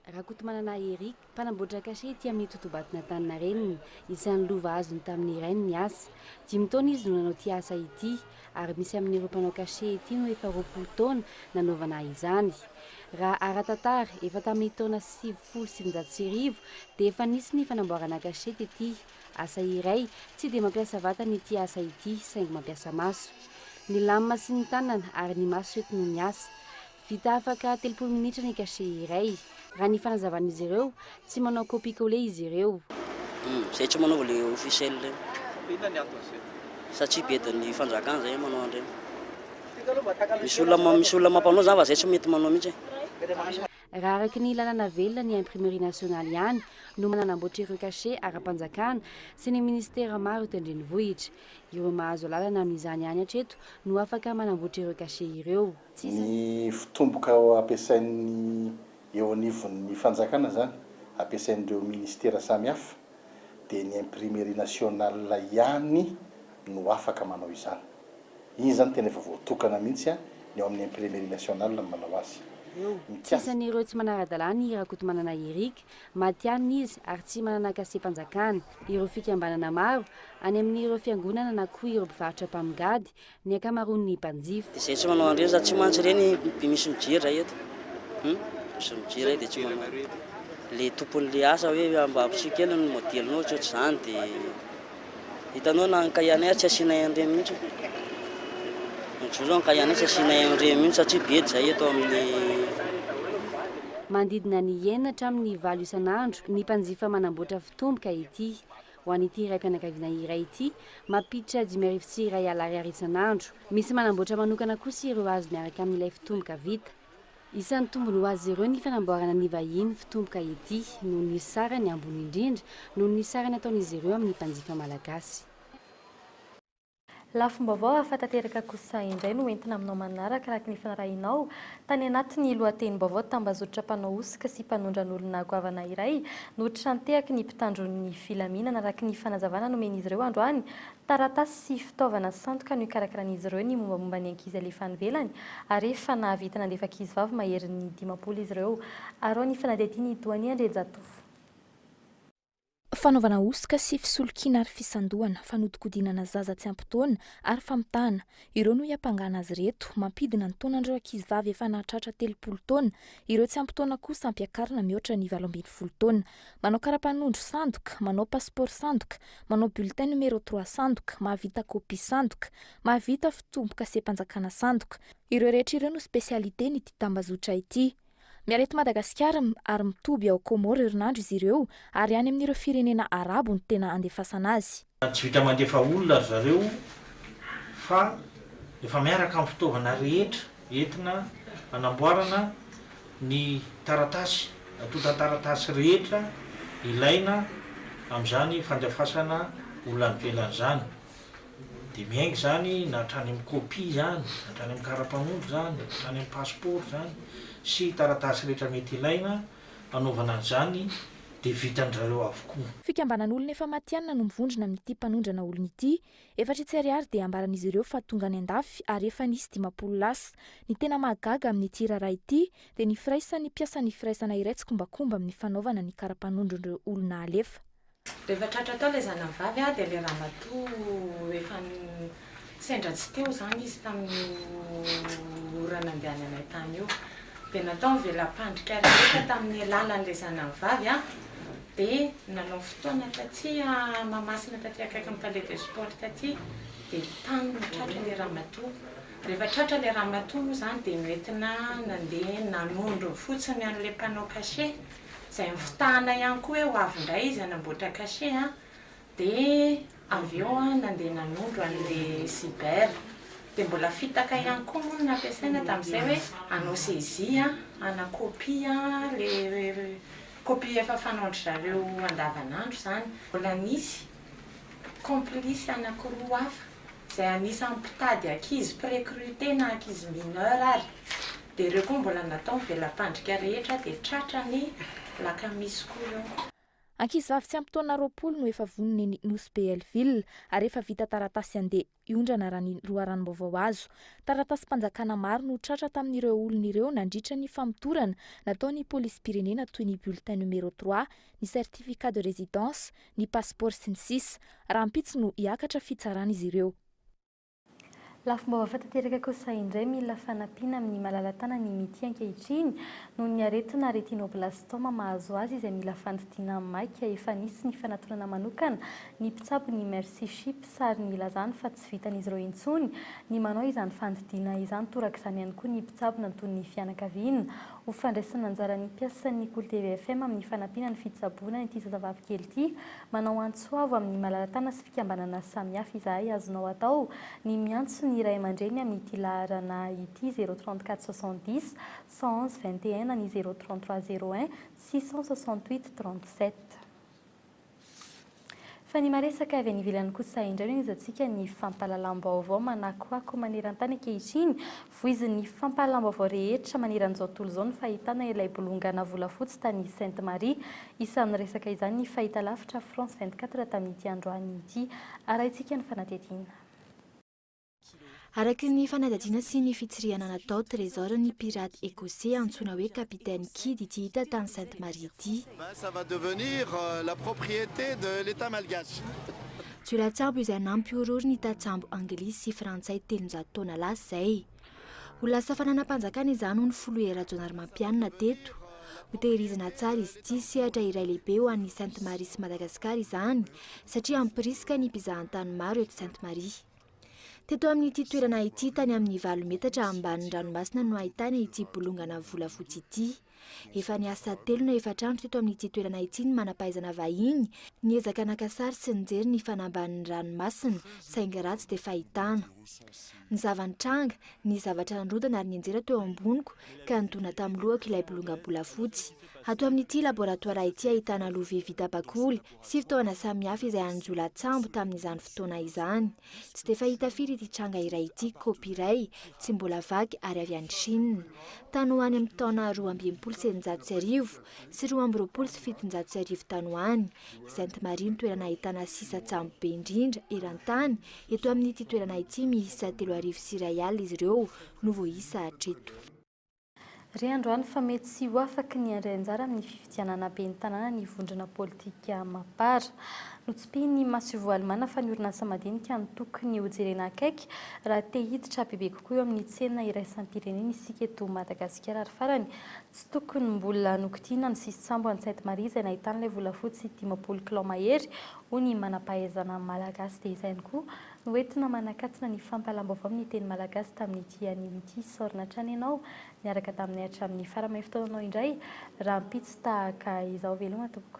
Rakotomanana Eric, mpanamboatra cachet ety amin'ny totobaton'Antaninarenina. Isan'ny lova azony tamin'ny rainy ny asa. Dimy taona izy no nanao ity asa ity, ary misy amin'ireo mpanao cachet ety no efa 20 taona nanaovana izany. Raha ara-tantara, efa tamin'ny taona 1990 dia efa nisy ny fanamboarana cachet tety. Asa iray, tsy dia mampiasa vatana ity asa ity, saingy mampiasa maso. Ny lame sy ny tanana ary ny maso eto no miasa. Vita afaka 30 minitra ny cachet iray. Raha ny fanazavan'izy ireo, tsy manao copie coller izy ireo. Zay tsy manaova le officiel reny. Inona ny anton'izay? Satria bedin'ny fanjakana zay manao an'ireny. Misy olona misy olona mampanao zany fa zay tsy mety manao mihitsy e. Raha araka ny lalàna velona ny Imprimerie nationale ihany no manamboatra ireo cachet ara-panjakana sy ny minisitera maro eto an-drenivohitra. Ireo mahazo alalana amin'izany ihany hatreto no afaka manamboatra ireo cachet ireo. Ny fitomboka ampiasain'ny eo anivon'ny fanjakana izany, ampiasain'ireo minisitera samihafa, dia ny Imprimerie nationale ihany no afaka manao izany. Iny izany tena efa voatokana mihitsy ny ao amin'ny Imprimerie nationale no manao azy. Tsy isan'ireo tsy manara-dalàna i Rakotomanana Eric, matihanina izy ary tsy manana kasem-panjakana. Ireo fikambanana maro, any amin'ireo fiangonana na koa ireo mpivarotra mpamongady, ny ankamaroan'ny mpanjifa. Dia zay tsy manao an'ireny za tsy mantsy ireny misy mijery zay eto hum misy mijery zay dia tsy manao le tompon'le asa hoe mba ampiseho kely ny modelinao tsy ohatr'izany dia hitanao na ny kahie anay ary tsy asianay an'ireny mihitsy ny jour ny kahie anay tsy asianay an'ireny mihitsy satria bedy zay eto amin'ny Manodidina ny enina hatramin'ny valo isan'andro ny mpanjifa manamboatra fitomboka ety. Ho an'ity raim-pianakaviana iray ity, mampiditra 21 500 ariary isan'andro. Misy manamboatra manokana kosa ireo azo miaraka amin'ilay fitomboka vita. Isan'ny tombony ho azy ireo ny fanamboarana ny vahiny fitomboka ety noho ny sarany ambony indrindra noho ny sarany ataon'izy ireo amin'ny mpanjifa malagasy. Lafim-baovao hafa tanteraka kosa indray no entina aminao manaraka araka ny fanarahinao tany anatin'ny lohatenim-baovao tambazotra mpanao hosoka sy mpanondran'olona goavana iray no trantehaky ny mpitandro ny filaminana araka ny fanazavana nomen'izy ireo androany taratasy sy fitaovana sandoka no ikarakaran'izy ireo ny mombamomba ny ankizy alefa any ivelany ary efa nahavita nandefa ankizivavy maherin'ny 50 izy ireo arao ny fanadihadian'i Doania Andrianjatovo. Fanaovana hosoka sy fisolokiana ary fisandohana, fanodikodinana zaza tsy ampy taona ary famitahana. Ireo no iampangana azy ireto. Mampidina ny taonan'ireo ankizivavy efa nahatratra 30 taona. Ireo tsy ampy taona kosa ampiakarina mihoatra ny 18 taona. Manao kara-panondro sandoka, manao pasipaoro sandoka, manao bulletin numéro trois sandoka, mahavita kopia sandoka, mahavita fitombokasem-panjakana sandoka. Ireo rehetra ireo no spécialité-n'ity tambazotra ity. Miala eto Madagasikara ary mitoby ao Comores herinandro izy ireo ary any amin'ireo firenena arabo no tena andefasana azy. Tsy vita mandefa olona ry zareo fa efa miaraka amin'ny fitaovana rehetra entina hanamboarana ny taratasy, antontan-taratasy rehetra ilaina amin'izany fandefasana olona any ivelany izany. Dia miainga izany na hatrany amin'ny copie izany, hatrany amin'ny kara-panondro izany, hatrany amin'ny passeport izany sy taratasy rehetra mety ilaina hanaovana an'izany dia vitan-dry zareo avokoa. Fikambanan'olona efa matihanina no mivondrona amin'ity mpanondrana olona ity. Efatra tsy ariary dia ambaran'izy ireo fa tonga any an-dafy ary efa nisy 50 lasa. Ny tena mahagaga amin'ity raharaha ity dia ny firaisan'ny mpiasan'ny firaisana iray tsikombakomba amin'ny fanaovana ny kara-panondron'ireo olona alefa. Rehefa tratra tao ilay zanany vavy dia ilay ramatoa efa sendra tsy teo izany izy tamin'io ora nandehananay tany io. Dia natao ny vela-pandrika rehetra tamin'ny alalan'ilay zanany vavy dia nanao fotoana taty Mahamasina taty akaikin'ny Palais de sport taty dia tany no tratra ilay ramatoa. Rehefa tratra ilay ramatoa moa izany dia noentina nandeha nanondro fotsiny an'ilay mpanao cachet. Izay nifitahana ihany koa hoe ho avy indray izy hanamboatra cachet an! Dia avy eo aho nandeha nanondro an'ilay cyber. Dia mbola fitaka ihany koa moa no nampiasaina tamin'izay hoe hanao saisie, hana-copie ilay copie efa fanaon-dry zareo andavanandro izany. Mbola nisy complice anankiroa hafa izay anisan'ny mpitady ankizy mpi-recruter na ankizy mineur ary. Dia ireo koa mbola natao ny vela-pandrika rehetra dia tratra ny lakamisy koa ireo. Ankizivavy tsy ampy taona 20 no efa vonona eny Nosy Be Hell-Ville ary efa vita taratasy handeha hiondrana raha ny loharanom-baovao azo. Taratasim-panjakana maro no tratra tamin'ireo olona ireo nandritra ny famotorana nataon'ny polisim-pirenena toy ny bulletin numéro trois, ny certificat de résidence, ny passeport sy ny sisa Rahampitso no hiakatra fitsarana izy ireo. Lafim-baovao tanteraka kosa indray mila fanampiana amin'ny malala-tanana i Mitia ankehitriny noho ny aretina retinoblastoma mahazo azy izay mila fandidiana maika. Efa nisy ny fanatonana manokana ny mpitsabo ny Mercy Ships ary nilazany fa tsy vitan'izy ireo intsony ny manao izany fandidiana izany. Torak'izany ihany koa ny mpitsabo nantonin'ny fianakaviana ho fandraisana anjara ny mpiasan'ny Kolo TV FM amin'ny fanampiana ny fitsaboana ity zazavavy kely ity. Manao antso avo amin'ny malala-tàna sy fikambanana samihafa izahay azonao atao ny miantso ny ray aman-dreny amin'ity laharana ity, zéro 34 70 111 21 na ny zéro 33 01 668 37. Fa ny maresaka avy any ivelany kosa indray no anizantsika ny fampahalalam-baovao manakoako maneran-tany ankehitriny. Voizin'ny fampahalalam-baovao rehetra maneran'izao tontolo izao ny fahitana ilay bolongana volafotsy tany Sainte Marie. Isan'ny niresaka izany ny fahitalavitra France 24 tamin'ity androany ity. Arahintsika ny fanadihadiana. Araka ny fanadihadiana sy ny fitsirihana natao, trésor ny pirate écossais antsoina hoe Capitaine Kidd ity hita tany Sainte Marie ity. Ça va devenir la propriété de l'Etat malgache. Jiolahy-tsambo izay nampihorohoro ny tantsambo anglisy sy frantsay 300 taona lasa izay. Ho lasa fananam-panjakana izany hoy ny filoha Hery Rajaonarimampianina teto. Hotehirizina tsara izy ity, sehatra iray lehibe ho an'i Sainte Marie sy Madagasikara izany satria hampirisika ny mpizahantany maro eto Sainte Marie. Teto amin'ity toerana ity, tany amin'ny valo metatra ambanin'ny ranomasina no ahitana ity bolongana volafotsy ity. Efa niasa telo na efatra andro teto amin'ity toerana ity ny manam-pahaizana vahiny, niezaka naka sary sy nijery ny fanambanin'ny ranomasina, saingy ratsy dia fahitana. Ny zava-nitranga, nisy zavatra nirodana ary nianjera teo amboniko ka nidona tamin'ny lohako ilay bolongam-bolafotsy. Ato amin'ity laboratoara ity ahitana lovia vita bakoly sy fitaovana samihafa izay anjolan-tsambo tamin'izany fotoana izany. Tsy dia fahita firy ity tranga iray ity, kaopy iray, tsy mbola vaky ary avy any Chine. Tany ho any amin'ny taona 1662 sy 1722 tany ho any, i Sainte Marie no toerana ahitana sisan-tsambo be indrindra eran-tany, eto amin'ity toerana ity miisa 3001 izy ireo no voaisa hatreto. Re androany fa mety tsy ho afaky ny handray anjara amin'ny fifidianana ben'ny tanàna ny vondrona politika Mapar. Notsipihin'ny masoivoho alemana fa ny orinasa madinika no tokony hojerena akaiky raha te hiditra bebe kokoa eo amin'ny tsena iraisam-pirenena isika eto Madagasikara ary farany tsy tokony mbola nokitihina ny sisin-tsambo any Sainte Marie izay nahitana ilay volafotsy 50 kilao mahery hoy ny manam-pahaizana malagasy dia izay ihany koa Noentina manakatona ny fampahalam-baovao amin'ny teny malagasy tamin'ity anio ity. Isaorana hatrany ianao niaraka taminay hatramin'ny farany. Fotoananao indray rahampitso tahaka izao. Veloma tompoko.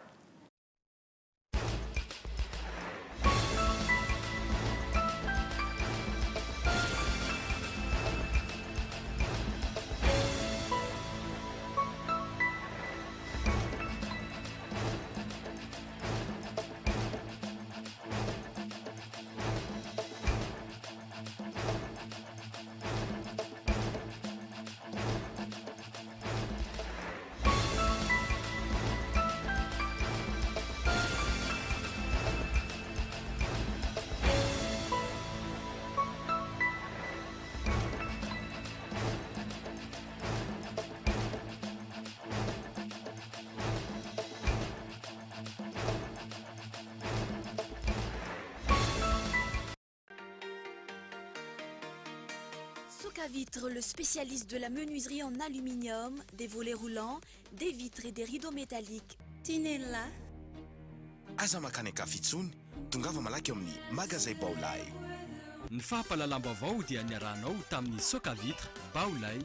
Socavitre, le spécialiste de la menuiserie en aluminium, des volets roulants, des vitres et des rideaux métalliques. Tinella. Aza mankany an-kafa intsony, tongava malaky ao amin'ny Magazay Baolai. Ny fampahalalam-baovao dia niarahanao tamin'ny Socavitre Baolai.